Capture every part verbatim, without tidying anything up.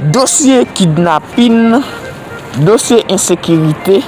Dosye kidnapin, dosye ensekirite,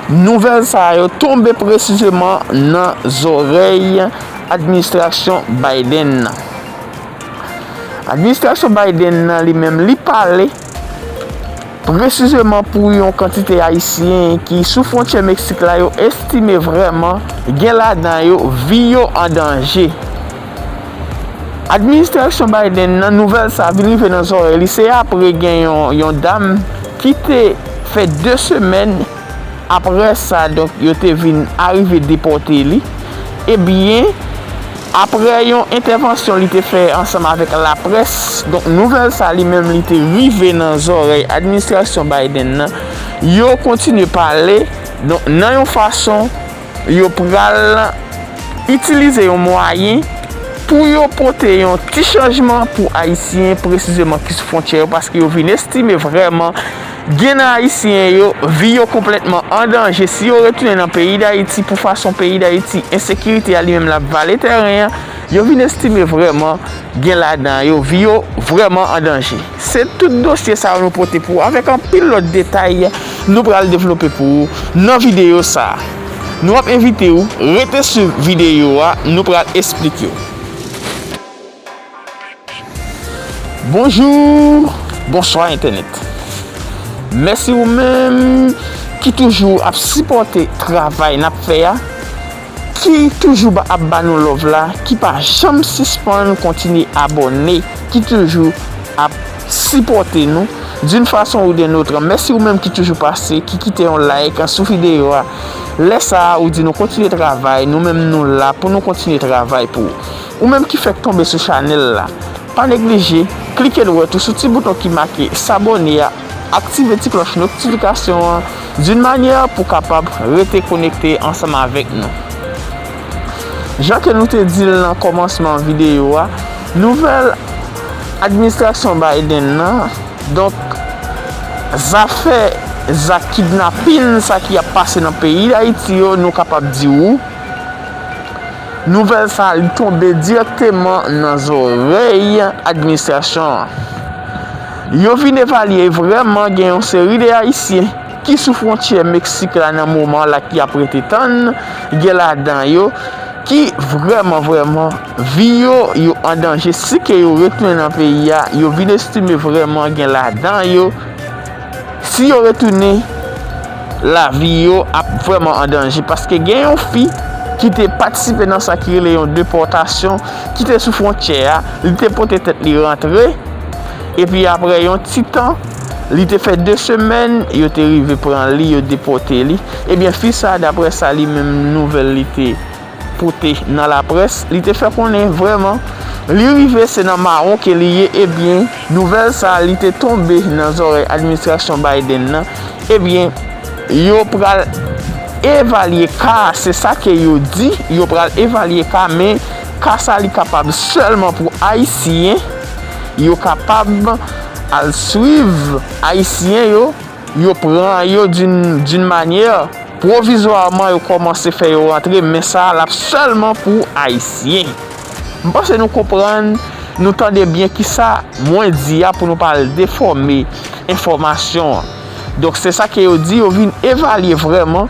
nouvèl sa yo tonbe presizeman nan zòrèy administrasyon Biden nan. Administrasyon Biden nan li menm li pale presizeman pou yon kantite Ayisyen ki sou fwontyè Meksik la, yo estime vrèman gen ladan yo vi yo an danje. Administrasyon Biden nan, nouvèl sa vin rive nan zòrèy li, se apre gen yon, yon dam ki te fè de semèn apre sa, donk, yo te vin arive depòte li. Ebyen, apre yon entèvansyon li te fè ansanm avèk laprès, donk, nouvèl sa li menm li te rive nan zòrèy administrasyon Biden nan. Yo kontinye pale, donk, nan yon fason yo pral itilize yon mwayen pou yo pote yon ti chanjman pou Ayisyen presizeman ki sou fwontyè yo, paske yo vin estime vrèman gen nan Ayisyen yo vi yo konplètman an danje. Si yo retounen nan peyi Dayiti, pou fason peyi Dayiti ensekirite a li menm l ap vale tèren an, yo vin estime vrèman gen ladan yo vi yo vrèman an danje. Se tout dosye sa yo nou pote pou ou avèk anpil lòt detay nou pral devlope pou ou nan videyo sa. Nou ap envite ou rete swiv videyo a, nou pral esplike w. Bonjou, bonswa entènèt. Mèsi ou menm ki toujou ap sipòte travay n ap fè a, ki toujou ba, ap ba nou love la, ki pa janm sispann kontinye abòne, ki toujou ap sipòte nou d'une façon ou d'une autre. Mèsi ou menm ki toujou pase, ki kite yon like sou videyo a. Lè sa a, ou di nou kontinye travay, nou menm nou la pou nou kontinye travay pou ou. Ou menm ki fèk tonbe sou chanèl la, pa neglije klike dwèt ou sou ti bouton ki make s'abonner a, aktive ti klòch notifikasyon an d'une manière pou kapab rete konekte ansanm avèk nou. Jan ke nou te di l nan kòmansman videyo a, nouvèl administrasyon Biden nan, donk, zafè zak kidnapin sa ki ap pase nan peyi Dayiti yo, nou kapab di ou, nouvèl sa li tonbe dirèkteman nan zòrèy administrasyon an. Yo vin evalye vrèman gen yon seri de Ayisyen ki sou fwontyè Meksik la nan moman la ki ap rete tann, gen ladan yo ki vrèman, vrèman, vi yo, yo an danje. Si ke yo retounen nan peyi a, yo vin estime vrèman gen ladan yo, si yo retounen, lavi yo ap vrèman an danje. Paske gen yon fi ki te patisipe nan sa ki rele yon depòtasyon, ki te sou fwontyè a, li te pote tèt li rantre, epi apre yon ti tan, li te fè de semèn, yo te rive pran li, yo depòte li. Ebyen, fi sa, daprè sa li menm nouvèl li te pote nan laprès, li te fè konnen vrèman li rive se nan mawon ke li ye. Ebyen, nouvèl sa li te tonbe nan zòrèy administrasyon Biden nan. Ebyen, yo pral evalye ka a, se sa ke yo di, yo pral evalye ka, men ka sa li kapab sèlman pou Ayisyen, yo kapab al swiv Ayisyen yo, yo pran yo d'une, d'une manière, pwovizwaman yo kòmanse fè yo rantre, men sa a l ap sèlman pou Ayisyen. M panse nou konprann, nou tande byen kisa mwen di a pou nou pa al defòme enfòmasyon an. Donk, se sa ke yo di, yo vin evalye vrèman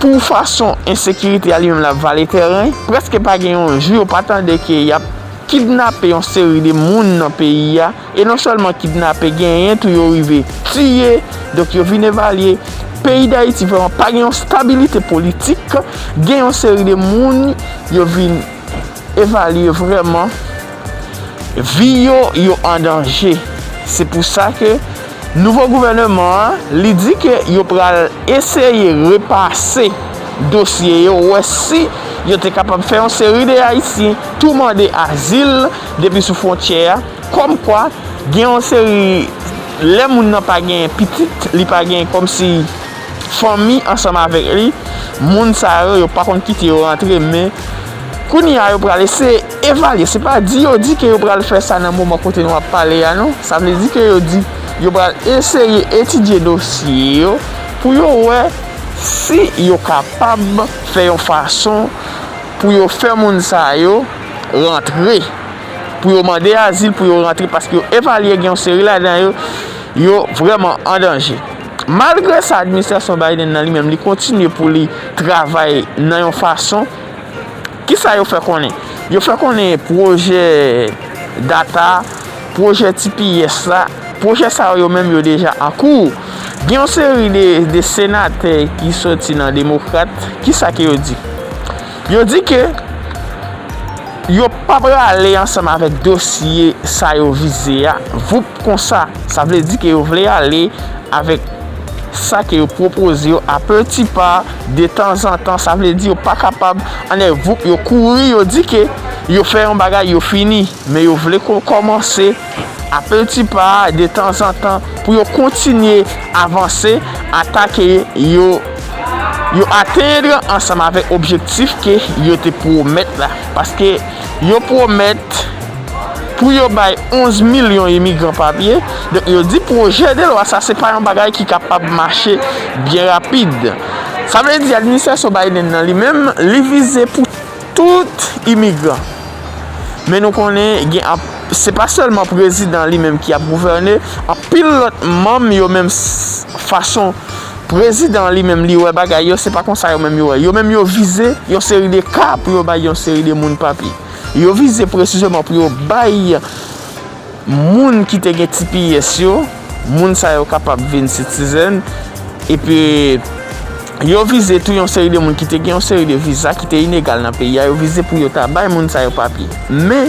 pou fason ensekirite a li menm l ap vale tèren. Prèske pa gen yon jou yo pa tande ke y ap kidnape yon seri de moun nan peyi a, e non sèlman kidnape, genyen tou yo rive tiye. Donk, yo vin evalye peyi Dayiti vrèman pa gen yon stabilite politik, gen yon seri de moun yo vin evalye vrèman vi yo, yo an danje. Se pou sa ke nouvo gouvèneman an, li di ke yo pral eseye repase dosye yo, wè si yo te kapab fè yon seri de Ayisyen tou mande azil depi sou fwontyè a. Kòmkwa, gen yon seri, lè moun nan pa gen pitit, li pa gen kòmsi fanmi ansanm avèk li, moun sa yo, yo pa konn kite yo rantre, men kounye a yo pral eseye evalye. Se pa di yo di ke yo pral fè sa nan moman kote nou ap pale a, non. Sa vle di ke yo di yo pral eseye etidye dosye yo pou yo wè si yo kapab fè yon fason pou yo fè moun sa yo rantre. pou yo mande azil, pou yo rantre, paske yo evalye gen yon seri ladan yo, yo vrèman an danje. Malgre sa, administrasyon Biden nan li menm, li kontinye pou li travay nan yon fason. Kisa yo fè konnen? Yo fè konnen pwojè data, pwojè T P S la, pwojè sa yo, yo menm yo deja an kou. Gen yon seri de, de senatè ki soti nan demokrat, kisa ke yo di? Yo di ke yo pa prale ansanm avèk dosye sa yo vize a, voup konsa. Sa vle di ke yo vle ale avèk sa ke yo pwopoze yo a peti pa, de tanzantan. Sa vle di yo pa kapab anlè voup yo kouri, yo di ke yo fè yon bagay, yo fini. Men yo vle ko-, kòmanse a peti pa, de tanzantan, pou yo kontinye avanse, ata ke yo, yo atenn ansanm avèk objektif ke yo te pwomèt la. Paske yo pwomèt pou yo bay onz milyon imigran papye. Donk, yo di pwojè de lwa sa, se pa yon bagay ki kapab mache byen rapid. Sa vle di administrasyon Biden nan li menm, li vize pou tout imigran. Men nou konnen gen ap-, se pa sèlman prezidan li menm ki ap gouvène, anpil lòt manm yo menm s-, fason prezidan li menm li wè bagay yo, se pa konsa yo menm yo wè. Yo menm yo vize yon seri de ka pou yo bay yon seri de moun papye. Yo vize presizeman pou yo bay moun ki te gen T P S yo, moun sa yo kapab vin citizen, epi yo vize tou yon seri de moun ki te gen yon seri de viza ki te inegal nan peyi a, yo vize pou yo ta bay moun sa yo papye. Men,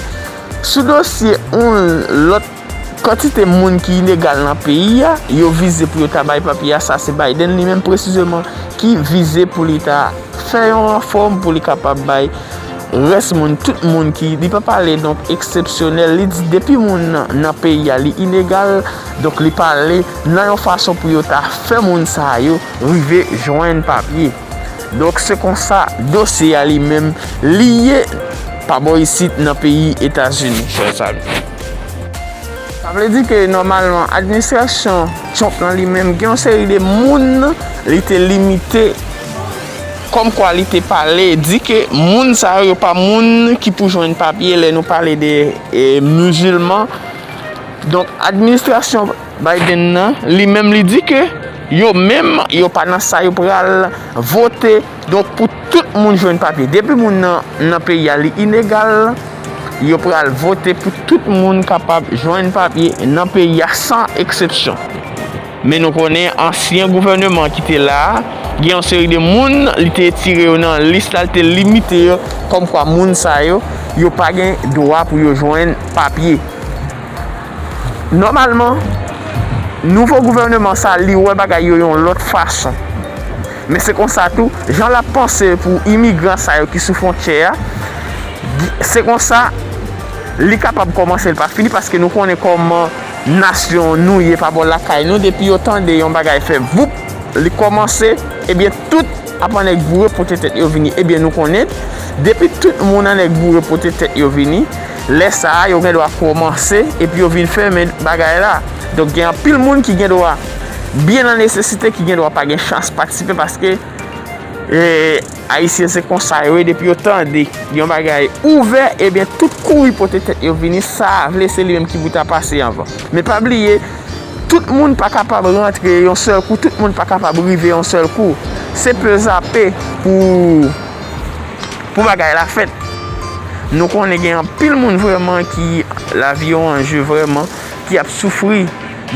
sou dosye yon lòt kantite moun ki inegal nan peyi a, yo vize pou yo ta bay papye a, sa se Biden li menm presizeman ki vize pou li ta fè yon ranfòm pou li kapab bay rès moun, tout moun ki, li pa pale donk eksepsyonèl, li di depi moun nan, nan peyi a li inegal, donk li pale nan yon fason pou yo ta fè moun sa yo rive jwenn papye. Donk se konsa dosye a li menm li ye pa bò isit nan peyi Etazini, chè zanmi. Sa vle di ke nòmalman administrasyon Trump lan li menm gen yon seri de moun li te limite, kòmkwa li te pale, di ke moun sa yo, yo pa moun ki pou jwenn papye lè nou pale de, e, mizilman. Donk, administrasyon Biden nan, li menm li di ke yo menm, yo pa nan sa yo pral vote. Donk, pou tout moun jwenn papye. Depi moun nan, nan peyi a, li inegal, yo pral vote pou tout moun kapab jwenn papye nan peyi a san eksepsyon. Men nou konnen ansyen gouvèneman ki te la a, gen yon seri de moun, li te retire yo nan lis la, li te limite yo, kòmkwa moun sa yo, yo pa gen dwa pou yo jwenn papye. Nòmalman, nouvo gouvèneman sa, li wè bagay yo yon lòt fason. Men se konsa tou, jan l ap panse pou imigran sa yo ki sou fwontyè a, se konsa, li kapab kòmanse, li pa fini, paske nou konnen kòman nasyon nou ye pa bò lakay nou, depi yo tande yon bagay fè voup, li kòmanse, ebyen, tout ap annik boure pote tèt yo vini. Ebyen, nou konnen, depi tout moun annik boure pote tèt yo vini, lè sa a, yo gen dwa kòmanse, epi yo vin fèmen bagay la. Donk, gen anpil moun ki gen dwa byen nan nesesite, ki gen dwa pa gen chans patisipe, paske, e, Ayisyen se konsa yo ye, depi yo tande yon bagay ouvè, ebyen, tout kouri pote tèt yo vini, sa vle se li menm ki pou ta pase anvan. Men pa bliye, tout moun pa kapab rantre yon sèl kou, tout moun pa kapab rive yon sèl kou. Se pezape pou, pou bagay la fèt. Nou konnen gen anpil moun vrèman ki lavi yo an je vrèman, ki ap soufri.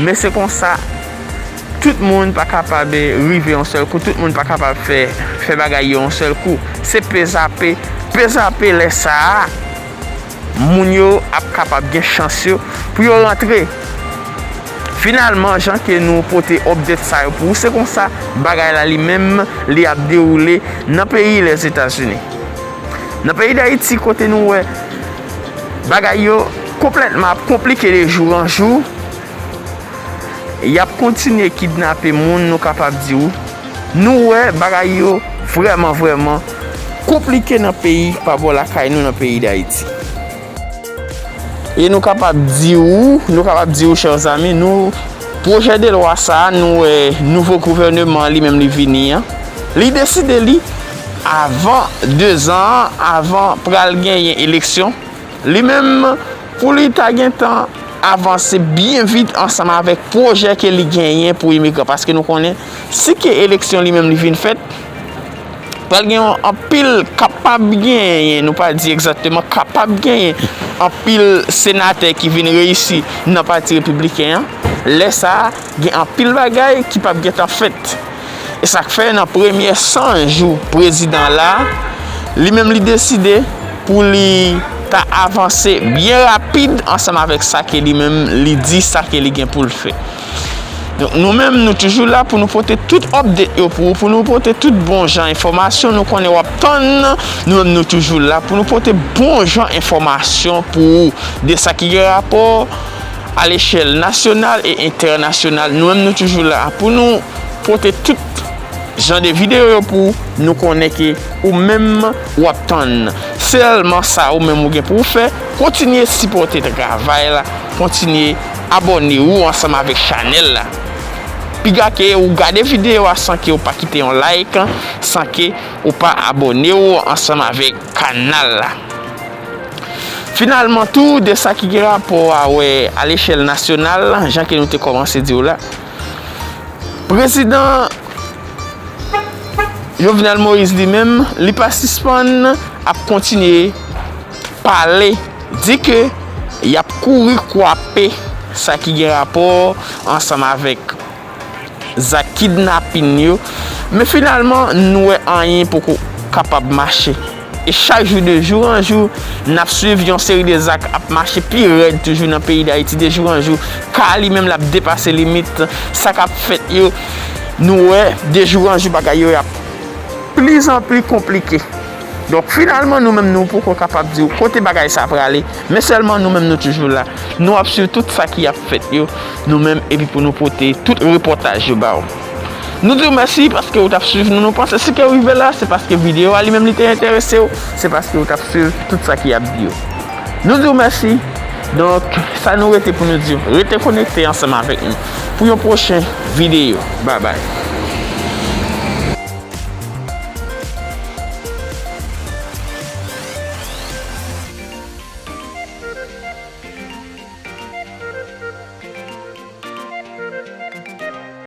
Men se konsa, tout moun pa kapab rive yon sèl kou, tout moun pa kapab fè, fè bagay yo yon sèl kou. Se pezape, pezape lè sa a, moun yo ap kapab gen chans yo pou yo rantre. Finalman, jan ke nou pote update sa yo pou ou, se konsa bagay la li menm, li ap dewoule nan peyi Lèzetazini. Nan peyi Dayiti, kote nou wè bagay yo konplètman ap konplike de jou an jou, y ap kontinye kidnape moun, nou kapab di w. Nou wè bagay yo vrèman, vrèman konplike nan peyi pa bò lakay nou, nan peyi Dayiti. E nou kapab di w, nou kapab di w, chè zanmi, nou, pwojè de lwa sa a, nou wè nouvo gouvèneman an li menm li vini an, li deside li, avan dezan an, avan pral genyen eleksyon, li menm, pou li ta gentan avanse byen vit ansanm avèk pwojè ke li genyen pou imigran. Paske nou konnen, si ke eleksyon li menm li vin fèt, pral gen yon anpil, kapab genyen, nou pa di egzakteman, kapab genyen anpil senatè ki vin reyisi nan Pati Repibliken an. Lè sa a, gen anpil bagay ki p ap gentan fèt. E sa k fè nan premye san jou prezidan la, li menm li deside pou li ta avanse byen rapid ansanm avèk sa ke li menm li di, sa ke li gen pou l fè. Donk, nou menm, nou toujou la pou nou pote tout update yo pou ou, pou nou pote tout bon jan enfòmasyon. Nou konnen w ap tann, nou menm, nou toujou la pou nou pote bon jan enfòmasyon pou ou de sa ki gen rapò a lechèl nasyonal e entènasyonal. Nou menm, nou toujou la pou nou pote tout jan de videyo yo pou ou. Nou konnen ke ou menm w ap tann. Sèlman sa ou menm ou gen pou w fè, kontinye sipòte travay la, kontinye abòne ou ansanm avèk chanèl la. Piga ke ou gade videyo a san ke ou pa kite yon like, san ke ou pa abòne ou ansanm avèk kanal la. Finalman tou, de sa ki gen rapò a wè a lechèl nasyonal, jan ke nou te kòmanse di w la, prezidan Jovenel Moïse li menm, li pa sispann ap kontinye pale, di ke y ap kouri kwape sa ki gen rapò ansanm avèk zak kidnapin yo. Men finalman, nou wè anyen poko kapab mache. E chak jou, de jou an jou, n ap swiv yon seri de zak ap mache pi rèd toujou nan peyi Dayiti. De jou an jou, ka li menm l ap depase limit. Sa k ap fèt yo, nou wè, de jou an jou, bagay yo ap plizanpli konplike. Donk, finalman, nou menm, nou poko kapab di w kote bagay sa prale, men sèlman nou menm, nou toujou la. Nou ap swiv tout sa ki ap fèt yo, nou menm, epi pou nou pote tout repòtaj yo ba w. Nou di w mèsi paske ou t ap swiv nou. Nou panse si ke w rive la, se paske videyo a li menm li te enterese w, se paske ou t ap swiv tout sa ki ap di yo. Nou di w mèsi. Donk, sa nou rete pou nou di w, rete konekte ansanm avèk nou pou yon pwochen videyo. Babay.